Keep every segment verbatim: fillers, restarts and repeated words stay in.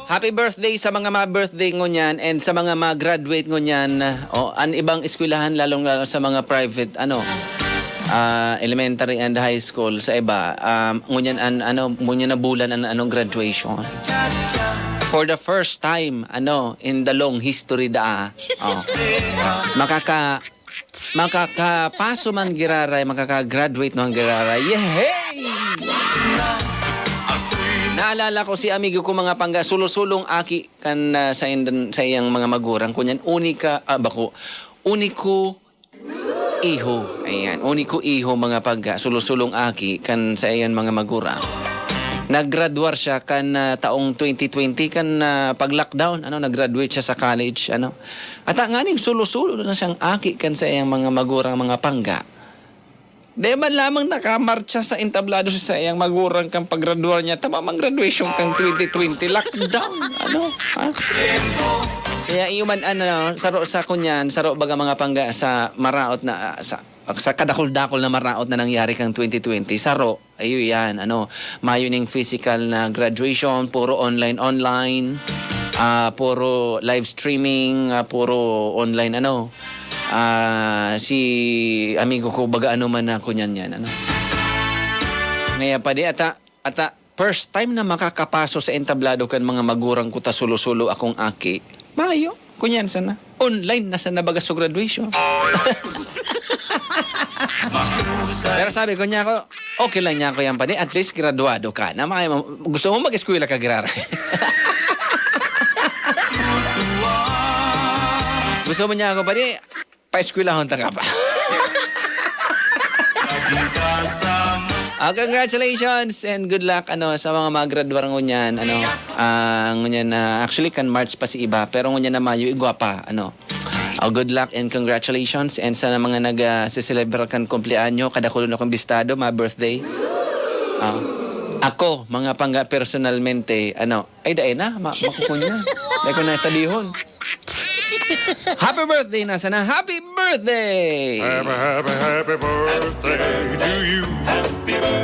Happy birthday sa mga ma-birthday ngunyan and sa mga ma-graduate ngunyan. O, an ibang eskwelahan, lalong-lalo sa mga private, ano, ah, elementary and high school sa iba. Um, ngunyan an, ano, ngunyan na bulan an, ano, graduation. For the first time, ano, in the long history da. Oh. Makaka Makakapaso man giraray, makaka-graduate man giraray. Yehey! Naalala ko si amigo ko mga pangga, sulo-sulong aki kan, ah, sa indan-, sa iyang mga magurang. Kunyan, unika, ah, bako, uniko iho. Ayan, uniko iho mga pangga, sulo-sulong aki kan sa iyang mga magurang. Naggraduar siya kan, ah, taong twenty twenty, kan, ah, pag-lockdown, ano, nag-graduate siya sa college, ano. Ata nganing sulo-sulo na siyang aki kan saiyang mga magurang mga pangga. Di man lamang nakamartsa sa entablado sa saiyang magurang kan paggraduar niya, tama mang graduation kan twenty twenty, lockdown, ano, ha? Kaya iyo man, ano, saro sa kunyan, saro baga mga pangga sa maraot na, ah, sa, sa kadakul-dakul na maraot na nangyari kan twenty twenty, saro. Ayo yan, ano, mayo ning physical na graduation, puro online, online, ah, puro live streaming, ah, puro online, ano. Ah, si amigo ko, baga ano man na kunyan yan, ano. Ngaya pa di ata, ata, first time na makakapaso sa entablado kan mga magurang ko ta sulo-sulo akong aki. Mayo. Kunyan sana. Online na sana baga so graduation. Pero sabi ko niya ako, "Okay lang niya ako yan, padi. At least graduado ka na. May, gusto mo mag-eskwela ka, giraray?" Gusto mo niya ako, padi? Paeskwelahon ta ka pa. Ah, congratulations and good luck, ano, sa mga magradwar ngunyan, ano, ah, ngunyan na, actually, kan March pa si iba, pero ngunyan na Mayo, igwa pa, ano. Oh, good luck and congratulations. And sa mga nag, ah, se-celebra kan kumpleanyo, kadakulon akong bistado, mga birthday. Ah, ako, mga pangga personalmente, ano, ay, dai na, ma-, makukunya. Dai ko na sadihon. Happy birthday na sana. Happy birthday! Happy, happy, happy birthday to you.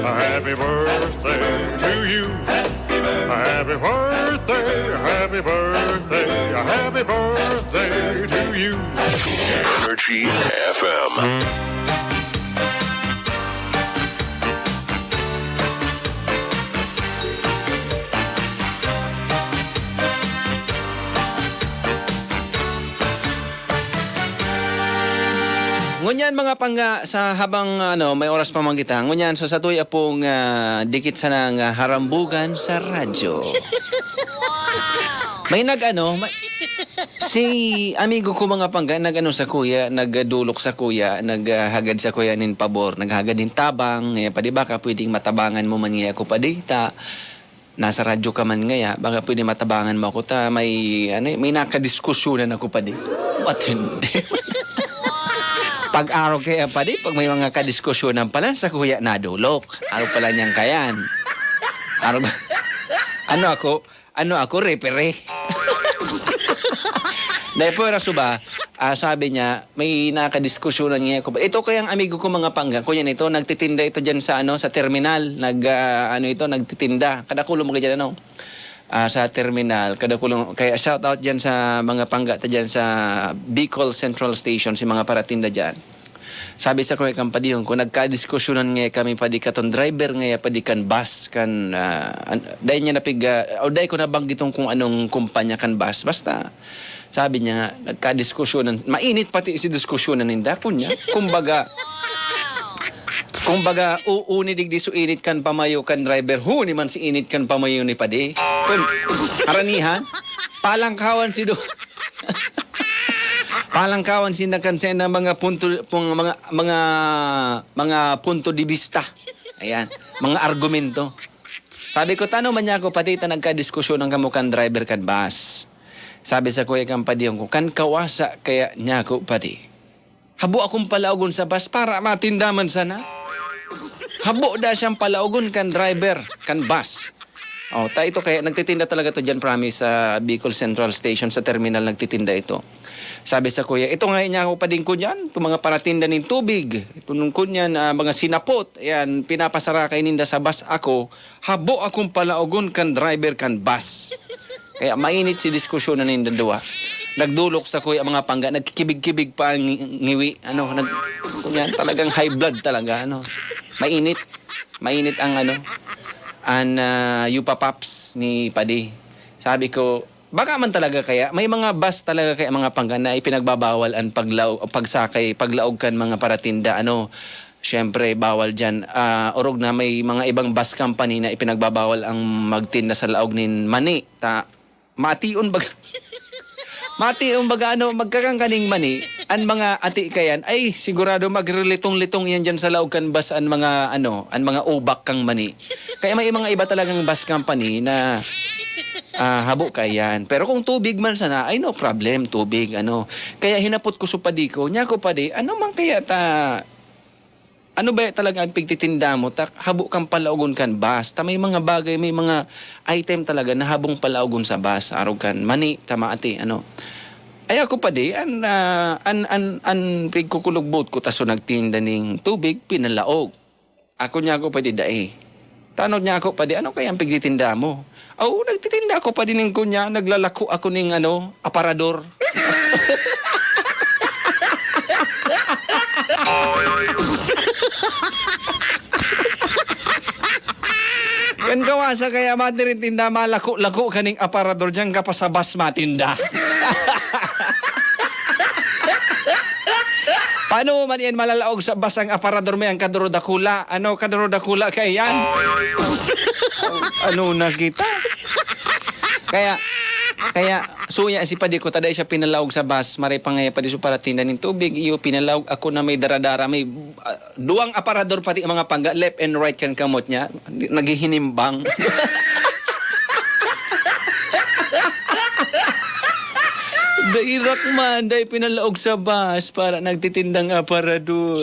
A happy birthday to you. A happy birthday, a happy birthday, a happy birthday to you. Energy F M. Ngunyan, mga pangga, sa habang, ano, may oras pa man kita, ngunyan, so, sa tuya pong, ah, dikit sanang, ah, harambugan sa radyo. May nag-ano, may, si amigo ko, mga pangga, nag-ano sa kuya, nagdulok sa kuya, naghagad sa kuya nin pabor, naghagad nin tabang, eh, pa, di ba ka pwedeng matabangan mo man niya ako pa dita? Nasa radyo ka man ngaya, baka pwede matabangan mo ako ta may, ano, may nakadiskusyonan ako, padi. Matindi. Pag araw kaya, padi, pag may mga kadiskusyonan pala, sa kuya nadulok. Araw pala niyang kayan. Araw ba? Ano ako? Ano ako? Repere. Dahil po, raso ba? Ah, sabi niya, may nakadiskusyonan niya ako. Ito kayang amigo ko, mga pangga, kuya nito, nagtitinda ito dyan sa, ano, sa terminal. Nag, ah, ano ito, nagtitinda. Kadakulo mo dyan, ano? Ah, sa terminal. Kadakulo. Kaya shout out dyan sa mga pangga ta dyan sa Bicol Central Station, si mga paratinda dyan. Sabi sa kuya kan padihon ko, nagkadiskusyonan nga kami padi katon driver nga padi kan bus, kan, ah, an-, dahil niya napig-, ah, o dahil ko nabanggiton kung anong kumpanya kan bus. Basta, sabi niya nga, nagkadiskusyonan, mainit pati si diskusyonan ninda, kunya. Kumbaga, kumbaga, uuni digdi so init kan pamayo kan driver, huni man si init kan pamayo ni padi. Kun, karanihan, palangkawan si do-, palangkawan sinda kan sa mga punto, pung-, mga, mga, mga punto de vista. Ayan, mga argumento. Sabi ko, "Tano man niya ako, padi ta nagkadiskusyonan kamo kan driver kan bus?" Sabi sa kuya kan padihon ko, "Kan kawasa kaya niya ako, padi. Habo akong palaogon sa bus para matinda man sana." Habo da siyang palaogon kan driver kan bus. Oh, ta ito kaya nagtitinda talaga to diyan, promise, sa Bicol Central Station, sa terminal nagtitinda ito. Sabi sa kuya, "Ito nga niya ako pading ko diyan, itong mga paratinda nin tubig, itong kunyan, ah, mga sinapot, ayan, pinapasara kay ninda sa bus ako, habo akong palaogon kan driver kan bus." Kaya mainit si diskusyon na ninda duwa. Nagdulok sa kuya mga pangga, nagkikibig-kibig pa ang ngi-, ngiwi. Ano, nag-, yan, talagang high blood talaga. Ano, mainit. Mainit ang ano, an ah, yupa pops ni Padi. Sabi ko, baka man talaga kaya, may mga bus talaga kaya mga pangga na ipinagbabawal ang paglaw-, pagsakay, paglaog kan mga paratinda. Ano, syempre, bawal dyan. Ah, orog na may mga ibang bus company na ipinagbabawal ang magtinda sa laog nin mani. Ta, mation baga, mation baga, ano, magkakangkaning mani, an mga ati kayan, ay, sigurado magrelitong-litong yan dyan sa laog kan bus, an mga, ano, an mga ubak kang mani. Kaya may mga iba talagang bus company na, ah, habo kayan. Pero kung tubig man sana, ay, no problem, tubig, ano. Kaya hinapot ko sa padi ko, "Nyako, padi, ano man kaya ta, ano ba talaga ang pigtitinda mo? Ta habo kang palaogon kan bus." Ta may mga bagay, may mga item talaga na habong palaogon sa bus, arog kan mani, ta mati, ano. Ay, ako padi, an, ah, an, an, an pigkukulugbot ko, ta so nagtinda ning tubig, pinalaog. Ako niya ako padi dai. Tanod niya ako padi, "Ano kaya ang pigtitinda mo?" "Aw, nagtitinda ako padi ning kunya, naglalako ako ning ano, aparador." Kan kawasa kaya matirintinda, malako-lako kaning aparador diyan, kapasabas matinda. Paano man yan malalaog sa bus ang aparador, may ang kaduro dakula? Ano, kaduro dakula kaya yan? Ano na kita? Kaya, kaya, suya si padi ko, taday siya pinalaog sa bus, maray pa nga padi so paratinda nin tubig, iyo, pinalaog ako na may daradara, may, ah, duwang aparador pati ang mga pangga, left and right kan kamot niya, naghihinimbang. Dairak man, dai pinalaog sa bus para nagtitindang aparador.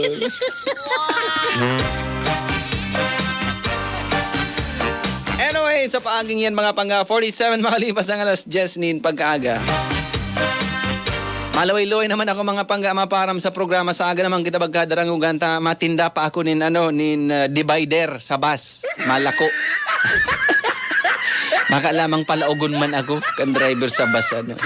Anyway, sa paaging yan, mga pangga, forty-seven makalipas ang alas diyes nin pagkaaga. Malaway-luway naman ako, mga pangga, maparam sa programa. Sa aga naman kita magkadarangugan ta, matinda pa ako nin, ano, nin, ah, divider sa bus. Malako. Baka lamang palaogon man ako, kan driver sa bus, ano.